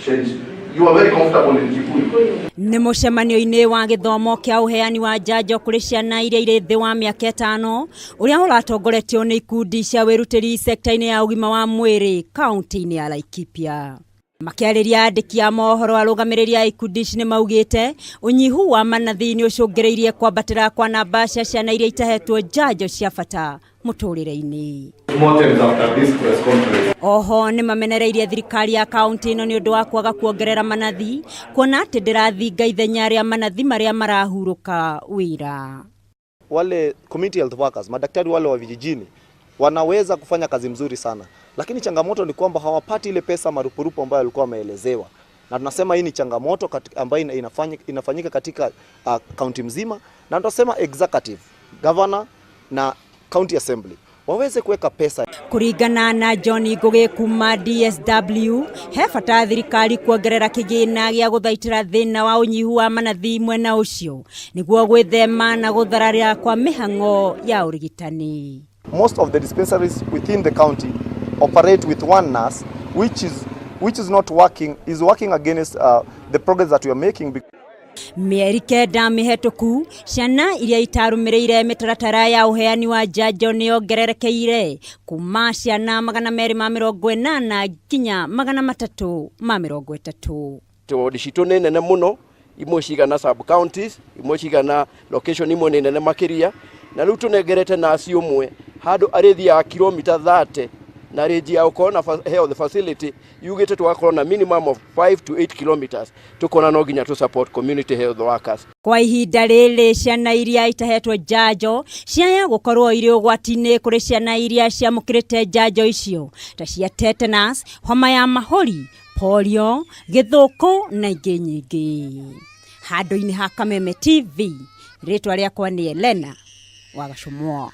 Change. You are very comfortable in Kikuyu. Nĩ mũcemanio-inĩ wa gĩthomo kĩa ũheani wa njanjo kũrĩ ciana iria irĩ thĩ wa mĩaka ĩtano ũrĩa ũratongoretio nĩ ikundi cia wĩrutĩri sekta-inĩ ya ũgima wa mwĩrĩ kaunti-inĩ ya Laikipia. Makĩarĩria andĩki a mohoro, arũgamĩrĩri a ikundi ici nĩ maugĩte ũnyihu wa manathi nĩ ũcũngĩrĩirie kwambatĩra kwa namba cia ciana iria itahetwo njanjo cia bata mũtũrĩre-inĩ. Postmortems after this press conference. Oho nĩ mamenereirie thirikari ya kaunti ĩno nĩ ũndũ wa kwaga kuongerera manathi, kuona atĩ ndĩrathinga ithenya rĩa manathi marĩa marahurũka wĩra. Wale community health workers, madaktari wale wa vijijini wanaweza kufanya kazi mzuri sana, lakini changamoto ni kwamba hawapati ile pesa marupurupu ambayo walikuwa wameelezewa, na tunasema hii ni changamoto ambayo inafanyika katika kaunti mzima, na tunasema executive, governor na county assembly waweze kuweka pesa. Kũringana na John Ngugi kuma DSW, he bata thirikari kuongerera kĩgĩna gĩa gũthaitĩra thĩna wa ũnyihu wa manathi mwena ũcio nĩguo gwĩthema na gũthararĩra kwa mĩhang'o ya ũrigitani. Most of the dispensaries within the county operate with one nurse, which is not working, is working against the progress that we are making. Mĩeri 9 mĩhetũku, ciana iria itarũmĩrĩire mĩtaratara ya ũheani wa njanjo nĩ yongererekeire kuma ciana 280 nginya 330. Wodi citũ nĩ nene mũno, imwe cigana sub counties, imwe cigana location, imwe nĩ nene makĩria, na rĩu tũnengerete nasi ũmwe handũ arĩthiaga kilomita 30, na range ya gũkorwo na health facility yugĩte tũgakorwo na minimum of 5 to 8 kilometers. Tukona no nginya tũ support community health workers. Kwa ihinda rĩrĩ, ciana iria itahetwo njanjo ciaya gũkorwo irĩ ũgwati-inĩ kũrĩ ciana iria ciamũkĩrĩte njanjo icio, ta cia tetanus, homa ya mahũri, polio, gĩthũkũ na ingĩ nyingĩ. Handũ-inĩ ha Kameme TV, rĩtwa rĩakwa nĩ Elena Wagacũmwo.